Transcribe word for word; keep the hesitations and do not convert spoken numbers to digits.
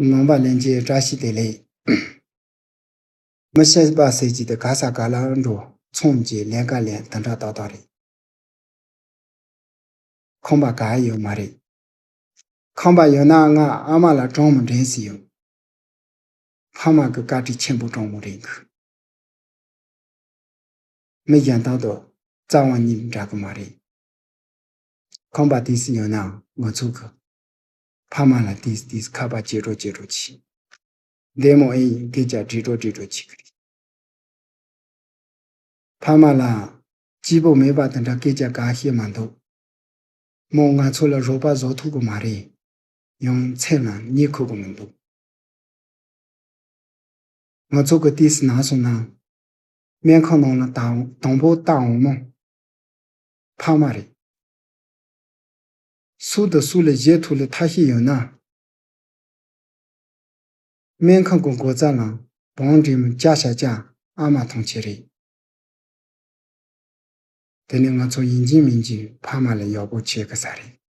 ནང་པ་ལྷན་རྒྱས་བཀྲ་ཤིས་བདེ་ལེགས། མི་ཤེས་པ་ཟེར་གྱི་དེ་ག་ས་ག་ལ་འགྲོ། ཚོང་གི་ལས་ཀ་ལས་དེ་འདྲ་ཏག་ཏག་རེད། ཁང་པ་ག་ཡོད་མ་རེད། ཁང་པ་ཡོད་ན་ང་ཨ་མ་ལ་གྲོང་མི་འདྲེན་སྲིད་ཡོད། ཕ་མ་གི་བཀའ་དྲིན་ཆེན་པོ་གྲོང་མི་རེད་འདུག་མི་གཞན་དག་དང་རྩ་བ་ཉིད་འདྲ་གི་མ་རེད། ཁང་པ་ཏིས་ཡོད་ན་ང་ཚོ་གི་ཕ་མ་ལ་ཏིས་ཏིས་ཁ་པར་བྱེད་རོགས་བྱེད་རོགས་བྱེད། བདེ་མོ་ཨེ་ཡིན་སྐད་ཆ་དྲིས་རོགས་དྲིས་རོགས་བྱེད་གི་རེད། ཕ་མ་ལ་སྐྱིད་པོ་མེད་པ་དེ་འདྲ་སྐད་ཆ་གང་བཤད་མ་འདུག་མོ་ང་ཚོ་ལ་རོགས་པ་བཟོ་ཐུབ་གི་མ་རེད། ཡང་མཚན་ལ་ཉེ་ཁུག་གི་མི་འདུག་ང་ཚོ་གི་ཏིས་ན་སོང་ན། སྨན་ཁང་ནང་ལ་དང་དང་པོ་བལྟ་འོང་མོ། ཕ་མ་རེད། སུ་དང་སུ་ལ་བཞེས་ཐུབ་ལ་ཐབས་ཤེས་ཡོད་ན། སྨན་ཁང་གི་སྒོ་རྩ་ལ་བང་འགྲིམ་ཅག་བྱ་ཅག་ཨ་མ་མཐོང་ཆེ་རེད། དེ་ནས་ང་ཚོ་ཡིན་གཅིག་མིན་གཅིག་ཕ་མ་ལ་ཡག་པོ་བྱེད་གི་ས་རེད།